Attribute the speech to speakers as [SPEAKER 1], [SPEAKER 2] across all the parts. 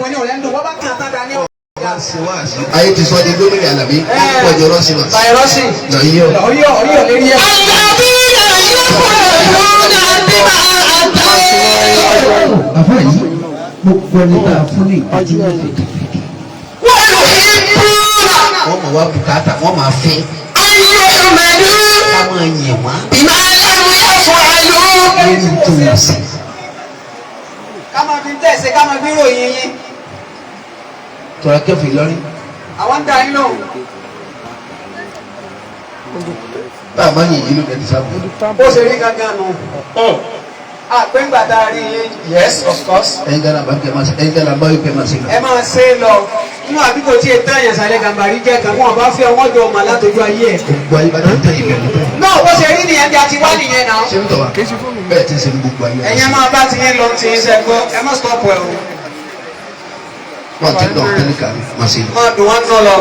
[SPEAKER 1] sílẹ̀kùn ní ọ̀rẹ́ ń dùn wọ́n bá kàn tán dání ọ̀rẹ́.
[SPEAKER 2] Ayé ti sọ di gómìnà Àlàbí wọ́n pọ̀ jọ rọ́ọ̀sì mà.
[SPEAKER 1] Fáírọ́ọ̀sì.
[SPEAKER 2] Lọ́yọ̀.
[SPEAKER 1] Ọ̀yọ́ ọ̀yọ́ lérí ẹ̀.
[SPEAKER 3] الذين يفرحون بما أتوا.
[SPEAKER 2] Bàbá yìí gbogbo ẹni tá a fún ní ìpàdé náà fèkèfèkè.
[SPEAKER 3] ويحبون
[SPEAKER 2] Wọ́n mọ̀ wá bùkátà, wọ́n máa fẹ́.
[SPEAKER 3] أن يحمدوا
[SPEAKER 2] Ká máa yẹ̀ wọ́n
[SPEAKER 3] بما لم يفعلوا.
[SPEAKER 2] lórí tó wọ́n sí.
[SPEAKER 1] Ká máa fi tẹ̀sẹ̀ ká máa fi ròyìn yín.
[SPEAKER 2] Tọ́ra kẹfì lọ́rí.
[SPEAKER 1] Àwọn ń da yín lóhùn.
[SPEAKER 2] Bá a máa yìn yín ló dẹni sábà.
[SPEAKER 1] Bó ṣe rí gangan nù. Àpéǹgbà tá a rí yín. Yes, of course.
[SPEAKER 2] Ẹ̀yin gánà bá kẹ́ máa ṣe, ẹ̀yin gánà bá wí kẹ́ máa ṣe lọ.
[SPEAKER 1] Ẹ máa ṣe é lọ. Nínú àdúgbò tí ètò ẹ̀yàn sàlẹ̀ gàmbàrí jẹ́ kan, wọn bá fẹ́ ọwọ́ jọ ọmọ látọjú ayé ẹ̀.
[SPEAKER 2] Gbogbo ayé bá ti tẹ ìbẹ̀rù tẹ.
[SPEAKER 1] Náà bó ṣe rí nìyẹn bí a ti wá nìyẹn náà.
[SPEAKER 2] Ṣé ń tọ̀ wá? Bẹ́ẹ̀ ti ń ṣe ní gbogbo ayé.
[SPEAKER 1] Ẹ̀yin máa bá ti yín lọ ti yín ṣe gbọ́, ẹ má stop ẹ o.
[SPEAKER 2] Wọ́n ti dọ̀ tẹ́lẹ̀ kàrí máa ṣe lọ.
[SPEAKER 1] Máa dùn wọ́n nù lọ.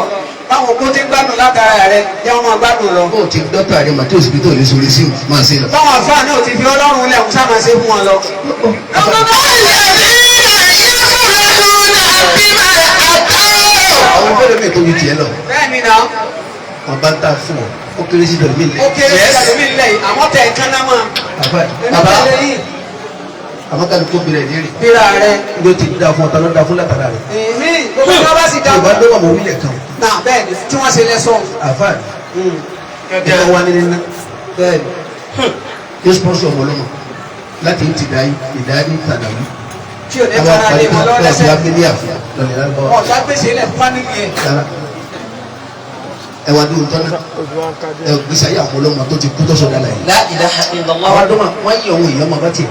[SPEAKER 1] Báwọn kó ti gbádùn látara rẹ, jẹ́ wọ́n máa gbádùn lọ.
[SPEAKER 2] Bó o ti dọ́tà rẹ màtí òsibí tó lè sórí sí máa ṣe lọ.
[SPEAKER 1] Báwọn àfáà náà ti fi Ọlọ́run lẹ̀ kó sáà máa ṣe fún wọn lọ.
[SPEAKER 3] الذين يفرحون بما أتوا.
[SPEAKER 2] Àwọn fẹ́rẹ̀ mi tó ju tiẹ̀ lọ.
[SPEAKER 1] Bẹ́ẹ̀ni náà,
[SPEAKER 2] Wọ́n bá ń tà fún ọ. Ó kéré sí dọ̀rọ̀ mi lẹ̀.
[SPEAKER 1] ó kéré sí àlùmí ńlẹ̀ yìí, àmọ́ tẹ̀ ẹ̀ kánná mọ́.
[SPEAKER 2] Bàbá
[SPEAKER 1] Èmi
[SPEAKER 2] bàbá
[SPEAKER 1] tẹ̀lé yìí.
[SPEAKER 2] àmọ́ kálukú bẹ̀rẹ̀ léèrè.
[SPEAKER 1] Bíra rẹ.
[SPEAKER 2] Ló ti da fún ọ, ta ló da fún látara rẹ̀.
[SPEAKER 1] Ìhín, gbogbo tí wọ́n bá sì dá.
[SPEAKER 2] Yorùbá ló wà mọ̀ wílẹ̀ kan.
[SPEAKER 1] Náà bẹ́ẹ̀ ni tí wọ́n ṣe lẹ́sọ̀.
[SPEAKER 2] Àfáà ni wọ́n wá ní nínú.
[SPEAKER 1] Bẹ́ẹ̀ni.
[SPEAKER 2] Yóò sponsor ọmọ ọlọ́mọ láti ń ti dáyé ìdáyé tàdàwí.
[SPEAKER 1] Tí ò ní fara lé wọn lọ́wọ́ lẹ́sẹ̀.
[SPEAKER 2] Lọ́lẹ̀ lárúbáwá.
[SPEAKER 1] Ọ̀dà gbèsè ilẹ̀ fún fámìlì yẹn.
[SPEAKER 2] Rárá. Ẹ wá dúró tọ́nà. Ẹ gbèsè ayé àwọn ọlọ́mọ tó ti kú tó sọ̀dá láyé.
[SPEAKER 3] لا إله إلا الله.
[SPEAKER 2] Àwọn adọ́mọ wọ́n yí òun èèyàn máa bá tiẹ̀.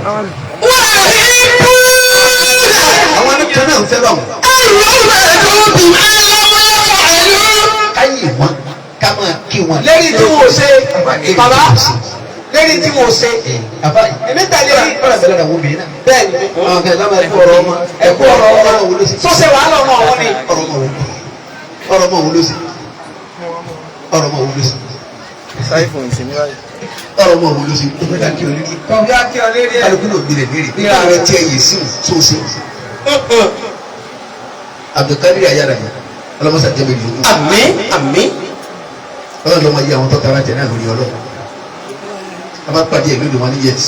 [SPEAKER 3] ويحبون
[SPEAKER 2] Àwọn anìkan náà ń fẹ́ bá wọn.
[SPEAKER 3] أن يحمدوا بما لم يفعلوا.
[SPEAKER 2] Ká yìn wọ́n, ká máa kí wọn.
[SPEAKER 1] Lérí tí wọn ò ṣe. Bàbá lérí tí wọn ò ṣe.
[SPEAKER 2] Àbá yìí.
[SPEAKER 1] Èmi tẹ̀lé yìí.
[SPEAKER 2] Kọ́lá bẹ̀rẹ̀ làwọn obìnrin náà.
[SPEAKER 1] Bẹ́ẹ̀ni.
[SPEAKER 2] Àwọn kẹ̀kẹ́ máa ẹ̀kú ọ̀rọ̀ ọmọ.
[SPEAKER 1] Ẹ̀kú ọ̀rọ̀ ọmọ.
[SPEAKER 2] wo ló ṣe?
[SPEAKER 1] Sọ́sẹ̀ wàhálà ọmọ àwọn ni.
[SPEAKER 2] Ọ̀rọ̀ ọmọ wo? Ọ̀rọ̀ ọmọ wo ló ṣe? Ọ̀rọ̀ ọmọ wo ló ṣe? Ọ̀rọ̀ ọmọ wo ló ṣe? Ó fẹ́ ká kí o lérí.
[SPEAKER 1] Kọ̀ọ̀bí á kí ọ lérí ẹ̀.
[SPEAKER 2] Kálukú ló gbilẹ̀ lérí. Nígbà rẹ̀ tí ẹ yè sí tó ṣe. Abdulkadir Ayára yẹn, ọlọ́mọṣà jẹ́ mi lù ú.
[SPEAKER 3] Àmín àmín.
[SPEAKER 2] Ọlọ́run ló máa yí àwọn tó tara jẹ náà lórí Ọlọ́run. A bá pàdé ẹ̀mí ló wọn ní yẹs.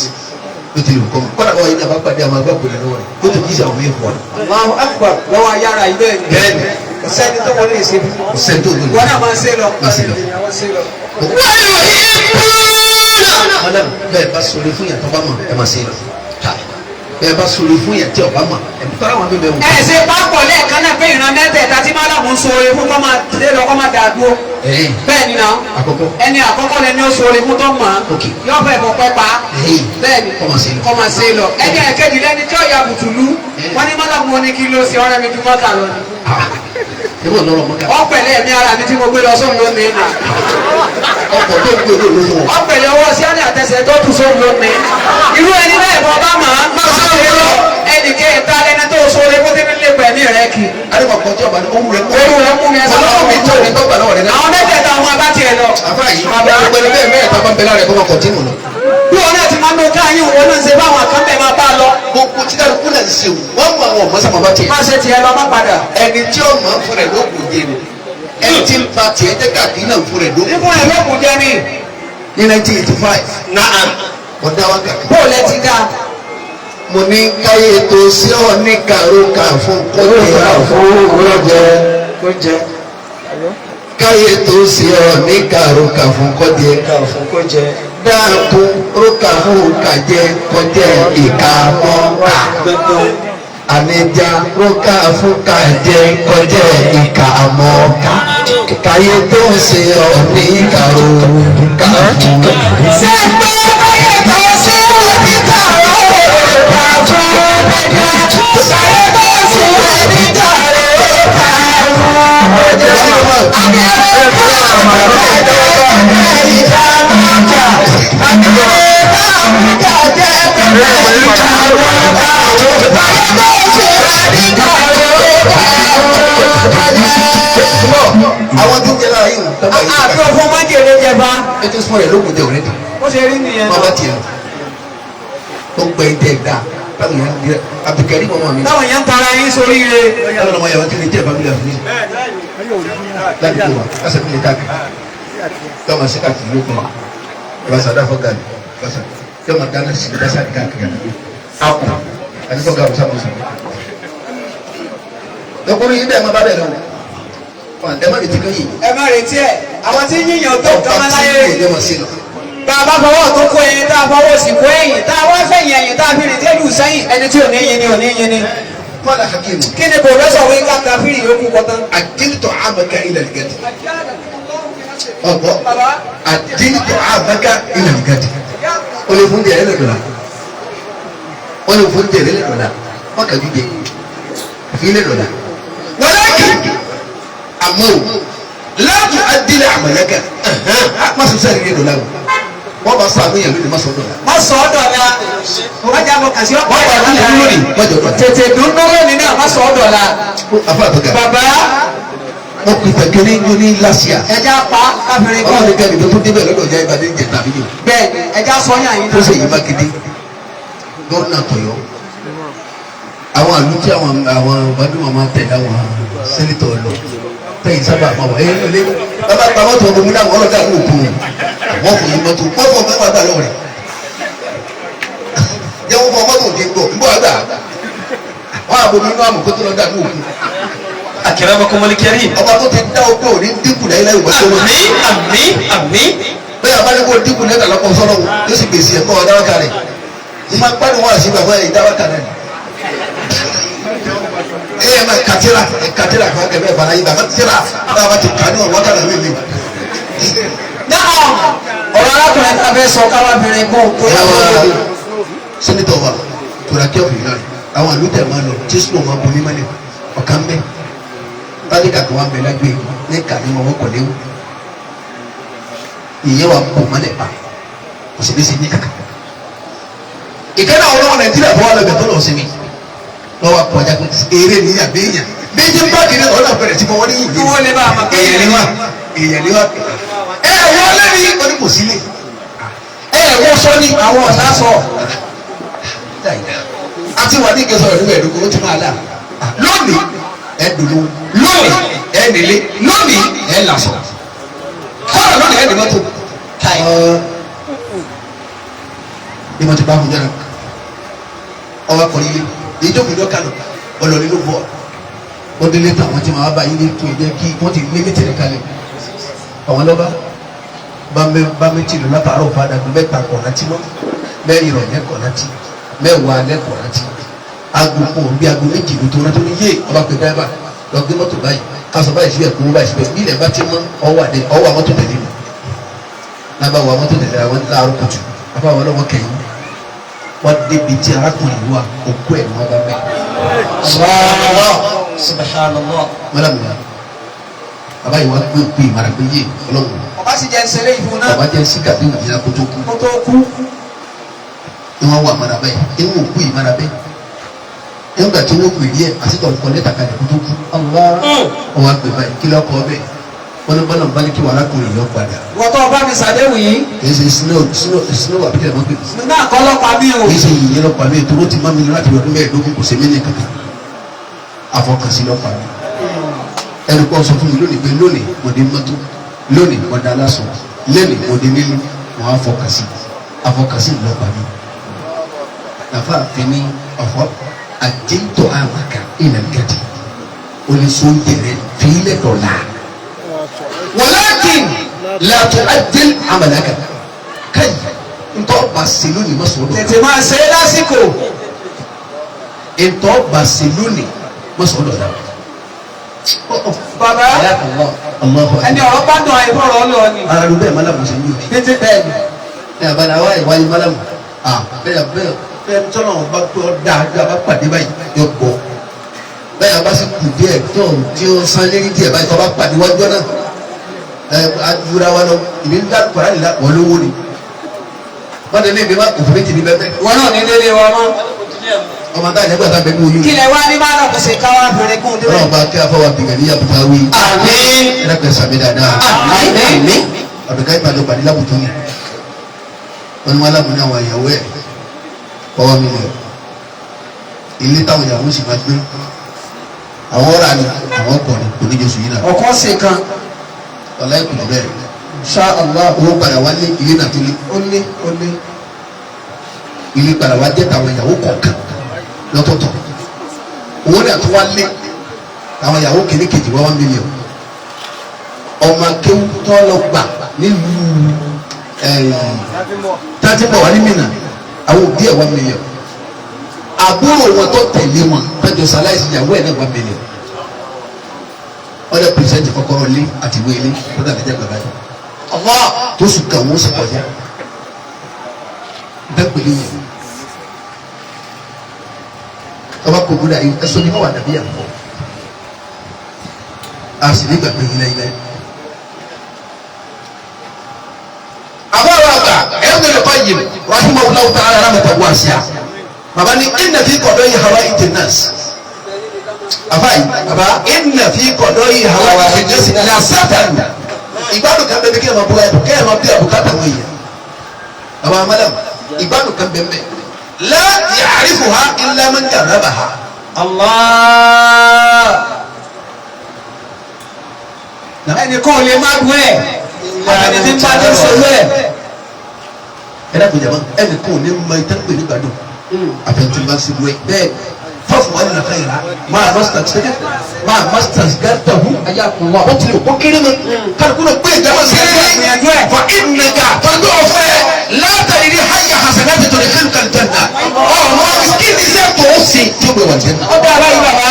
[SPEAKER 2] Ló ti lù kọ́ mọ́. Kọ́dà báwa yìí ní a bá pàdé àwọn agbáko lẹ̀ lọ́wọ́ rẹ̀. Ó ti kí sí àwọn mí fọ́.
[SPEAKER 1] Allahu Akbar lọ́wọ́ ayára yìí bẹ́ẹ̀ ni.
[SPEAKER 2] Bẹ́ẹ̀ni.
[SPEAKER 1] Kò sẹ́ni tó wọlé ìṣe fún.
[SPEAKER 2] Kò sẹ́ni tó wọlé.
[SPEAKER 1] Wọ́n náà máa ṣe lọ.
[SPEAKER 2] Máa ṣe lọ.
[SPEAKER 1] Wọ́n ṣe lọ.
[SPEAKER 3] ويحبون
[SPEAKER 2] Madam, bẹ́ẹ̀ bá sọ̀rọ̀ fún yàtọ̀ bá mọ̀ ẹ máa ṣe lọ. Bẹ́ẹ̀ bá sọ̀rọ̀ fún yàtọ̀ ọba mọ̀ ẹ tọ́ra wọn bẹ́ẹ̀ wò.
[SPEAKER 1] Ẹ ṣe pápọ̀ lẹ́ẹ̀kan náà pé ìran mẹ́tẹ̀ẹ̀ta tí Málàmú ń so oore fún kọ́ máa lé lọ kọ́ máa dà dúró.
[SPEAKER 2] Ẹ̀ẹ́n
[SPEAKER 1] Bẹ́ẹ̀ ni náà.
[SPEAKER 2] àkọ́kọ́
[SPEAKER 1] Ẹni àkọ́kọ́ lẹni ó so oore fún tó mọ̀ án.
[SPEAKER 2] Ok.
[SPEAKER 1] Yọ fẹ́ mọ̀ pẹ́ pa.
[SPEAKER 2] Ẹ̀ẹ́n
[SPEAKER 1] Bẹ́ẹ̀ ni
[SPEAKER 2] kọ́ máa ṣe lọ.
[SPEAKER 1] kọ́ máa ṣe lọ. Ẹni ẹ̀kejì lẹni tí ó ya bùtùlù. Wọ́n ní Málàmú ní kí ló ṣe ọ̀rẹ́ mi ju mọ́ta lọ ni.
[SPEAKER 2] Ẹ bọ̀ lọ́rọ̀ mọ́ká.
[SPEAKER 1] Ọ̀pẹ̀lẹ̀ ẹ̀mí ara mi tí mo gbé lọ sóhun lónìí nà.
[SPEAKER 2] Ọkọ̀ tó gbé olóòlù fún ọ.
[SPEAKER 1] Ọ̀pẹ̀lẹ̀ ọwọ́ sí àná àtẹsẹ̀ tó tù sóhun lónìí. Irú ẹni bẹ́ẹ̀ bọ́ bá máa máa ṣe é lọ. Ẹnì kẹta lẹni tó so oore fún tẹ́lẹ̀ lè pẹ̀lú rẹ kì.
[SPEAKER 2] Adébọ̀ kan tí ọba ní ohun rẹ̀ mú.
[SPEAKER 1] Oru rẹ̀ mú mi ẹsẹ̀
[SPEAKER 2] Ọlọ́run mi tó ní tọ́gbà lọ́wọ́ rẹ̀ náà.
[SPEAKER 1] Àwọn mẹ́tẹ̀ẹ̀ta àwọn abá tiẹ̀ lọ.
[SPEAKER 2] Àfáà yìí, gbogbo ẹni bẹ́ẹ̀ mẹ́ẹ̀ta bá ń bẹ lára ẹ̀ kọ́ máa kọ̀tínù lọ.
[SPEAKER 1] Bí wọn náà ti máa ń lo káyín òun náà ń ṣe báwọn kan bẹ̀ máa bá a lọ.
[SPEAKER 2] Gbogbo tí kálukú náà ń ṣe wù, wọ́n mọ àwọn ọmọ sábà bá tiẹ̀.
[SPEAKER 1] Má ṣe tiẹ̀ lọ, má padà.
[SPEAKER 2] Ẹni tí ó mọ̀ ń fún rẹ̀ ló kù jẹ ni. Ẹni tí ń fa tiẹ̀ jẹ́ káàkiri náà ń fún rẹ̀ ló kù.
[SPEAKER 1] Nífún ẹ̀ ló kù jẹ ni.
[SPEAKER 2] Ní 1985,
[SPEAKER 3] نعم.
[SPEAKER 2] ọ̀dà wa kàkà.
[SPEAKER 1] Bó o lẹ ti dá.
[SPEAKER 2] Mo ní káyé tó sí ọ ní kàrókà fún kọ́jẹ́.
[SPEAKER 4] Kó jẹ.
[SPEAKER 2] Káyé tó sí ọ ní kàrókà fún kọ́jẹ́.
[SPEAKER 4] Ká fún kó jẹ.
[SPEAKER 2] Dáàkú rókà fún kàjẹ́ kọjẹ́ ìka mọ́ká.
[SPEAKER 4] Dandan.
[SPEAKER 2] Àníjà rókà fún kàjẹ́ kọjẹ́ ìka mọ́ká. Káyé tó sí ọ ní kàrókà fún.
[SPEAKER 3] Ṣé pé báyẹ̀ tó ṣe oníkàró ká fún ọjà? Ṣé tó ṣe oníkàró ká fún ọjà?
[SPEAKER 2] Àwọn tó ń jẹ lára yìí wọ́n tọ́ba yìí.
[SPEAKER 1] Àbí òfin májèlé jẹba.
[SPEAKER 2] Ètò ìsúnmọ́ rẹ̀ ló kù jẹ òrẹ́dì.
[SPEAKER 1] Ó ṣe rí nìyẹn.
[SPEAKER 2] Má bá tiẹ̀ lọ. Ó gbẹ ìdẹ gbà Táwọn yẹn ń Abdulkarim ọmọ mi.
[SPEAKER 1] Táwọn yẹn ń tara yín sórí ire.
[SPEAKER 2] Ọlọ́run ọmọ yàrá tí lè jẹ́ ìbámu lẹ́fún mi. Ládùúgbò wa kásẹ̀ mi lè káàkiri. Yọ máa ṣe káàkiri ló kọ́. Ìbáṣà dáfọ́ gàlì. Ìbáṣà yọ máa dáná sí ìbáṣà káàkiri àdúgbò. Akọ àti fọ́ gàlù sábà sọ̀rọ̀. Lọkùnrin yìí bẹ́ẹ̀ máa bá bẹ̀ lọ. Ẹ má retí kan yìí.
[SPEAKER 1] Ẹ má retí ẹ̀. Àwọn tí ń yíyan tó nǹkan máa láyé.
[SPEAKER 2] Ọba
[SPEAKER 1] Bá a bá fọwọ́ tó kó ẹyin tá a fọwọ́ sí kó ẹ̀yìn tá a wá fẹ̀yìn ẹ̀yìn tá a fi rìn tẹ́lù sẹ́yìn ẹni tí ò ní yin ni ò ní yin ni.
[SPEAKER 2] Kọ́lá Hakimu.
[SPEAKER 1] Kí ni pòfẹ́sọ̀ wí káka fírì yòókù kọ́tán?
[SPEAKER 2] Àdíntọ̀ àmàkà ilẹ̀ gẹ̀dì. Ọ̀gbọ́ àdíntọ̀ àmàkà ilẹ̀ gẹ̀dì. O lè fún jẹrẹ lọ́dọ̀ la. O lè fún jẹrẹ lọ́dọ̀ la. Wọ́n kà ju jẹ. Fi lọ́dọ̀ la. Walakin àmọ́ o láti adílẹ̀ àmàlẹ́kà má sọ sẹ́yìn lọ́dọ̀ la o. Wọ́n bá sọ àmúyẹ̀ lónìí má sọ dọ̀la.
[SPEAKER 1] Má sọ ọ́ dọ̀la. Wọ́n jà mọ̀ kàn sí ọ̀pọ̀
[SPEAKER 2] Wọ́n bá dúró lónìí má jọ dọ̀la.
[SPEAKER 1] Tètè dùn lónìí náà má sọ ọ́ dọ̀la.
[SPEAKER 2] Afa àtọ́gà.
[SPEAKER 1] Bàbá
[SPEAKER 2] Wọ́n kò tẹ̀kẹ́ ní lásìá.
[SPEAKER 1] ẹja pa káfírin kọ́.
[SPEAKER 2] Ọlọ́run ní kẹ́mi tó tún débẹ̀ lọ́dọ̀ ọjà Ìbàdàn ìjẹta mi yìí.
[SPEAKER 1] Bẹ́ẹ̀ ẹja sọ yàn yín
[SPEAKER 2] Tó ṣe yìí Mákindé gómìnà tọ̀yọ́ àwọn àlù tí àwọn gbajúmọ̀ máa tẹ̀lé àwọn sẹ́nitọ̀ lọ tẹ̀yìn sábà máa wà ẹ̀ lé bàbá bàbá tó ọmọ múdà wọn lọ́dà ní òkú wọn fò yín mọ́tò wọ́n fọ mẹ́wàá gbà lọ́wọ́ rẹ̀ yẹ wọ́n fọ mọ́tò òde gbọ́ nbọ́ àgbà wọ́n àbò nínú àmọ̀ kó tó lọ́dà ní òkú
[SPEAKER 4] Akramakumul karim.
[SPEAKER 2] ọba tó ti dá ọgbẹ́ òní dínkù láyé láyé wọ́n tó wọ́n
[SPEAKER 4] Àmín àmín àmín.
[SPEAKER 2] bẹ́ẹ̀ abánikó dínkù lẹ́tà lọ́kọ̀ sọ́dọ̀ wò yóò sì gbèsè ẹ̀kọ́ ọ̀dáwákà rẹ̀ mo máa gbádùn wọn àti bàbá yìí dáwákà rẹ̀ ẹ yẹ ma katira katira kan kẹfẹ bana yìí bàbá tira bàbá ti kà ní ọ̀rọ̀ wákàtí mi mi.
[SPEAKER 1] Náà ọ̀rọ̀ arákùnrin tá a fẹ́ sọ káwábìnrin kún tó
[SPEAKER 2] ẹ wá sẹ́nitọ̀ wa tòlákẹ́ ọ̀fìn náà àwọn àlùtẹ̀ máa lọ tí sùn máa bomi mọ́lẹ̀ ọ̀kan bẹ́ tálíkà kan wà bẹ lágbè ní kàní wọn wọ́n kọ̀ léwu ìyẹn wà bò mọ́lẹ̀ pa kò sì ní sí ní kàkà. ìkẹ́nà àwọn ọmọ Nàìjíríà tó wà lọ́bẹ̀ tó lọ sí mi lọ́wọ́ àpọ̀jà pé eré ní àbẹ́yàn méjì bá kiri ọ̀nà bẹ̀rẹ̀ tí mo wọ́n ní yìí
[SPEAKER 1] Kí wọ́n lè bá a mọ̀ pé
[SPEAKER 2] èèyàn ni wá èèyàn ni wá ẹ ẹ wọlé ní oní kò sílé ẹ ẹ wọ́n sọ ní
[SPEAKER 1] àwọn ọ̀sá sọ.
[SPEAKER 2] àti wà ní ìgbésọ̀ ìlú ẹ̀dógún ó ti máa là lónìí ẹ dùnú lónìí ẹ nílé lónìí ẹ làṣọ kọ́ra lónìí ẹ ní mọ́tò. Ní mo ti bá fún jẹ́nà ọwọ́ akọrin ilé ìjókòó ìjọ kánò ọlọ́ọ̀ni ló bọ̀ ó délé tán àwọn tí màá bá yín ní tún ìjẹ́ kí wọ́n ti lé mítìrì kalẹ̀ àwọn lọ́ba bá méjì lọ látàárọ̀ padà mẹ́ta kọ̀ọ̀rántí mọ́ mẹ́rin ìrọ̀lẹ́ kọ̀ọ̀rántí mẹ́wàá alẹ́ kọ̀ọ̀rántí aago kò bí aago méjì ló tó rántí ní yé ọba pé dáìbà lọ gbé mọ́tò báyìí kásọ̀ báyìí síbẹ̀ kó báyìí síbẹ̀ bí ilẹ̀ bá ti mọ́ ọwọ́ àdé ọwọ́ àwọn mọ́tò tẹ̀lé mi lábá wọ mọ́tò tẹ̀lé àwọn láàárọ̀ kùtù àbá àwọn ọlọ́wọ́ kẹyìn wọ́n débi tí arákùnrin wa òkú ẹ̀ ní wọ́n bá bẹ́ẹ̀.
[SPEAKER 4] Subhanallah. Subhanallah.
[SPEAKER 2] mọ́làmùlá bàbá yìí wá gbé òkú ìmọ̀ràn pé yé ọlọ́run
[SPEAKER 1] Ọba sì jẹ́ ń ṣeré ìfún náà
[SPEAKER 2] bàbá jẹ́ síkà bí òjìlá kó tó kú
[SPEAKER 1] kó tó kú.
[SPEAKER 2] ni wọ́n wà mọ́ra bẹ́ẹ̀ ewu òkú ìmọ̀ràn bẹ́ẹ̀ nígbà tí wọ́n pè rí ẹ̀ àti tọ̀nkọ́ lẹ́tà kalẹ̀ kó tó kú wọ́n wá pè báyìí kí lọ́kọ́ bẹ́ẹ̀ wọ́n ní bọ́lá bá ní kí wàhálà kùnrin yọ padà
[SPEAKER 1] Ìwọ tó o bá mi ṣàdéhùn yìí
[SPEAKER 2] kì í ṣe snow snow snow àbíkẹ́ mọ́ pé
[SPEAKER 1] náà kọ́ lọ́pàá mi o.
[SPEAKER 2] kì í ṣe yìnyín lọ́pàá mi tó ti má mi lọ láti ọdún mẹ́ẹ̀ẹ́dógún kò sí mí ní kankan àfọkànsí lọ́pàá mi ẹnì kan sọ fún mi lónìí pé lónìí mo dé mọ́tò lónìí mo dá lásán lónìí mo dé nílé mo á fọkànsí àfọkànsí lọ́pàá mi nàfa fi ní ọ̀fọ́ àdíntò àmàkà ìnàgàdì onísòǹdèrè fílẹ̀ dọ̀là wàlákin làtò àdín àmàlàkà káyì ntọ́ bá ṣe lónìí má sọ̀rọ̀
[SPEAKER 1] Tètè máa ṣe é lásìkò.
[SPEAKER 2] ntọ́ bá ṣe lónìí má sọ̀rọ̀ dọ̀là.
[SPEAKER 1] Bàbá
[SPEAKER 2] Allahu
[SPEAKER 1] ẹni
[SPEAKER 2] akbar.
[SPEAKER 1] ọ̀rọ̀ bá dùn àìfọ̀rọ̀ lọ ni.
[SPEAKER 2] Ara ló bẹ́ẹ̀ malamu ṣe ń yóò.
[SPEAKER 1] Tètè bẹ́ẹ̀ ni.
[SPEAKER 2] Ẹ àbálẹ̀ àwa ìwáyé malamu. À bẹ́ẹ̀ bẹ́ẹ̀ bẹ́ẹ̀ tọ́nà bá gbọ́ dáadáa bá pàdé báyìí yọ gbọ́. Bẹ́ẹ̀ a bá sì kù díẹ̀ tó tí ó san lérí díẹ̀ báyìí tó bá pàdé wájú náà. Ẹ adúra wa lọ ìbí ń dá kọ́ra nìlá wọ́n lówó ni. Bọ́dé ní ìbí má òfin méjì ní bẹ́ẹ̀ bẹ́ẹ̀.
[SPEAKER 1] Ìwọ náà ní délé wa mọ́.
[SPEAKER 2] Ọmọ táyà nígbà tá a bẹ ní oyún.
[SPEAKER 1] Kí lẹ wá ní máa kò ṣe káwá fèrè kún débẹ̀.
[SPEAKER 2] Ọlọ́run bá kí afọwọ́ abìgàn ní yàtọ̀ wí.
[SPEAKER 4] Àmín.
[SPEAKER 2] Ẹ dákun ẹ sàmì dáadáa.
[SPEAKER 4] Àmín.
[SPEAKER 2] Abdulkayi Ìbàdàn pàdé lábùtún ni wọn ni wọn lámù ní àwọn ìyàwó ẹ ọwọ́ mílíọ̀nù Ilé táwọn ìyàwó sì máa gbé. Àwọn ọ̀rà ni àwọn ọkọ̀ ni kò ní jésù yìí náà.
[SPEAKER 1] Ọ̀kan sì kan.
[SPEAKER 2] Ọ̀la ìkùnà bẹ́ẹ̀.
[SPEAKER 1] Insha Allah.
[SPEAKER 2] Owó padà wá lé ilé náà tó lé.
[SPEAKER 1] Ó lé ó lé.
[SPEAKER 2] Ilé padà wá jẹ́ tàwọn ìyàwó kọ̀ọ̀kan lọ́tọ̀ọ̀tọ̀. Owó náà tó wá lé àwọn ìyàwó kìíní kejì wá 1 million. Ọmọ akéwú tó lọ gbà nílùú tàti bọ̀ wá ní Mínà àwọn òbí ẹ̀ 1 million. Àbúrò wọn tó tẹ̀lé wọn tọ́jú sàláìsì ìyàwó ẹ̀ náà 1 million. Ọ̀dẹ pìrìsẹ́ǹtì kọ́kọ́rọ́ lé àti ìwé ilé tó dàbí jẹ́ bàbá yìí.
[SPEAKER 1] Allah.
[SPEAKER 2] Tó sùn kàn wọ́n sì kọjá. Bẹ́ẹ̀ pẹ̀lú yẹn. Tọ́ba kò gbúdọ̀ ayé ẹ̀sọ́ ni wọ́n wà dàbí àpọ̀. A sì ní gbàgbé yín lẹ́yìn lẹ́yìn. Àbáwọ̀ àgbà Ibn al-Qayyim rahimahullahu ta'ala rahmatan wasi'a. Bàbá ní inna fi qada'i hawa'ij an-nas. Àfáàyí bàbá inna fi qada'i hawa'ij an-nas la satan. Ìgbádùn kan bẹ́ẹ̀ bí kéèyàn máa bọ́ ẹ̀ kéèyàn máa bí àbùkátà wọ̀ èèyàn. Bàbá Amadam ìgbádùn kan bẹ́ẹ̀ mẹ́. La ya'rifuha illa man jarrabaha.
[SPEAKER 1] Allah. Ẹnìkan ò lè má dùn ẹ̀. Àbẹ̀ni tí ń bá ní sọ̀rọ̀ ẹ̀.
[SPEAKER 2] Ẹ dákun jama ẹnì kan ò ní mọ ìtàn pè ní gbádùn. Àfẹnutí bá ń ṣe wẹ̀ bẹ́ẹ̀ fọ́ọ̀fù wà nínú àkàyèrà máa máa masters gàtà hu
[SPEAKER 1] Ayakunwa.
[SPEAKER 2] ó tilẹ̀ ó kéré mọ́ kálukú náà pé ìjọba sí
[SPEAKER 1] Gbìyànjú ẹ̀.
[SPEAKER 2] fa ìnàkà tọ́jú ọ̀fẹ́ látàrí ní hajj hasanati tó lè fi nǹkan jẹ́ nà ọmọ kí ni iṣẹ́ tó o ṣe tí ó gbé wà jẹ́ nà.
[SPEAKER 1] Ó dá báyìí bàbá.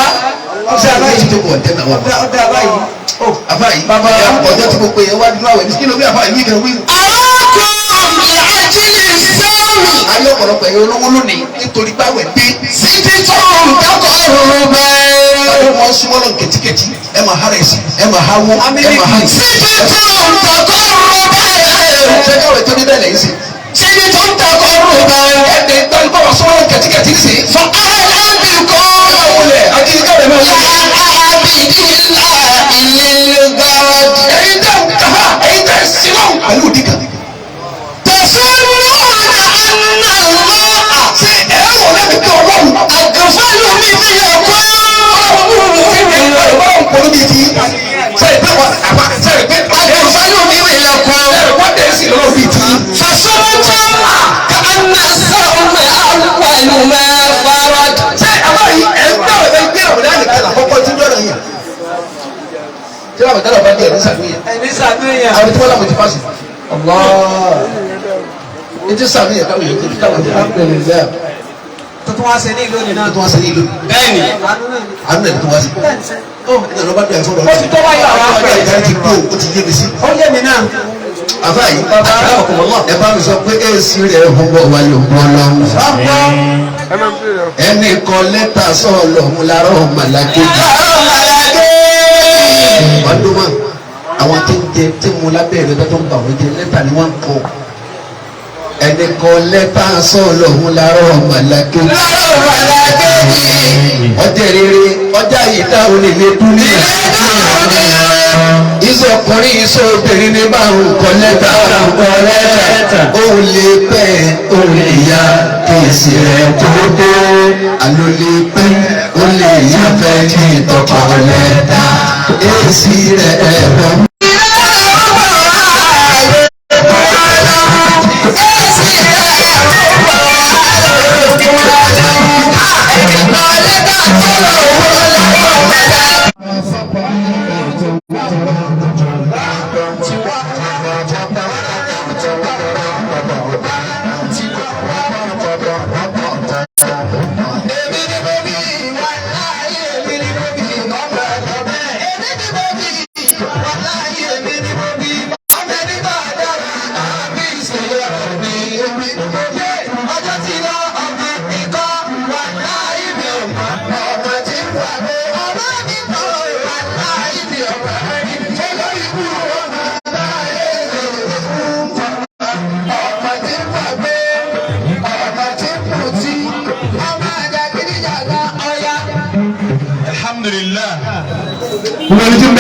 [SPEAKER 1] Ó dá báyìí.
[SPEAKER 2] tí ó gbé wà jẹ́ nà wà.
[SPEAKER 1] Ó dá báyìí.
[SPEAKER 2] Àfa yìí ọjọ́ tí mo pe yẹn wá nínú àwẹ̀ ní kí ló bí àfa yìí kan wí.
[SPEAKER 3] أراكم لأجل الصوم
[SPEAKER 2] Ayé ọ̀pọ̀lọpọ̀ ẹ̀yẹ olówó lónìí nítorí báwẹ̀ dé.
[SPEAKER 3] زدتم تقربا
[SPEAKER 2] Wọ́n wọ́n súnmọ́ lọ kẹ̀tíkẹ̀tí ẹ máa hárẹ̀ sí ẹ máa háwó ẹ máa há sí.
[SPEAKER 3] زدتم تقربا
[SPEAKER 2] Ṣé káwé tó ní bẹ́ẹ̀ lẹ́yìn sí?
[SPEAKER 3] زدتم تقربا
[SPEAKER 2] Ẹ̀ẹ́dẹ̀ gbàgbọ́ wà súnmọ́ lọ kẹ̀tíkẹ̀tí sí.
[SPEAKER 3] فأهلا بكم
[SPEAKER 2] Wọlé akíní káwé máa
[SPEAKER 3] يا
[SPEAKER 2] wọlé.
[SPEAKER 3] عابد الله للغرض
[SPEAKER 2] Ẹ̀yin tẹ̀ ń kàfà ẹ̀yin tẹ̀ ń sinú. Pẹ̀lú òdì kan.
[SPEAKER 3] تظنون أن الله
[SPEAKER 2] Ṣé ẹ rò lẹ́bi pé Ọlọ́run?
[SPEAKER 3] أغفل مثلكم
[SPEAKER 2] Ọlọ́run kò ní bí ti. Ṣé ìpè wà àbá ṣe ìpè
[SPEAKER 3] أغفل مثلكم
[SPEAKER 2] wọ́n dẹ̀ sí lọ́wọ́ bí ti.
[SPEAKER 3] فصمتم كأن الصوم أول ما فرض
[SPEAKER 2] Ṣé àbá yìí ẹ̀ ń bẹ̀rẹ̀ bẹ́ẹ̀ gbé ọ̀rọ̀ nìkan àkọ́kọ́ tí ń dọ̀rọ̀ yìí? Tí wọ́n bá bá dé ẹ̀ ní sàmúyẹ̀.
[SPEAKER 1] Ẹni sàmúyàn.
[SPEAKER 2] Àwọn tí wọ́n láwọn ti fásitì.
[SPEAKER 1] Allah.
[SPEAKER 2] Ètí sàmúyẹ̀ káwọn yóò tẹ̀lé káwọn tẹ̀lé.
[SPEAKER 1] Alhamdulillah. Tuntun wá ṣe ní ìlú nìyẹn.
[SPEAKER 2] Tó wá sí ní ìlú.
[SPEAKER 4] Bẹ́ẹ̀ni.
[SPEAKER 1] Àánú náà ni.
[SPEAKER 2] Àánú ẹ̀ tó wá sí. Ó ní ọ̀rọ̀ bá dùn ẹ̀fọ́ lọ́wọ́.
[SPEAKER 1] Ó ti tó wáyé àwọn
[SPEAKER 2] Ọjọ́
[SPEAKER 1] afẹ́.
[SPEAKER 2] ìdarí ti kú ó ti yé mi sí.
[SPEAKER 1] Ó yé mi náà.
[SPEAKER 2] Àfáà yìí ẹ bá mi sọ pé èsì rẹ̀ ń bọ̀ wáyé ògùn ọlọ́run. Ẹnì kan lẹ́tà sọ̀rọ̀ òun lára ọmọlàkejì. Ọdún mọ́ àwọn tí ń jẹ tí mo lábẹ́ rẹ̀ tó ń bà wọ́n jẹ lẹ́tà ni wọ́n ń kọ. Ẹnì kan lẹ́tà sọ̀rọ̀ òun lára ọmọlàkejì. Ọjọ́ rere ọjà yìí dáhùn nílé dúnìyà. Ìsọkùnrin ìsọbìnrin ní bá ń kọ lẹ́tà òun lè pẹ́ òun lè ya kèsì rẹ̀ tó dé. Àló lè pẹ́ òun lè yá fẹ́ kí tọkọ lẹ́tà èsì rẹ̀ ẹ̀rọ.
[SPEAKER 5] Alhamdulillah.
[SPEAKER 2] Gbogbo ẹni tí ń bẹ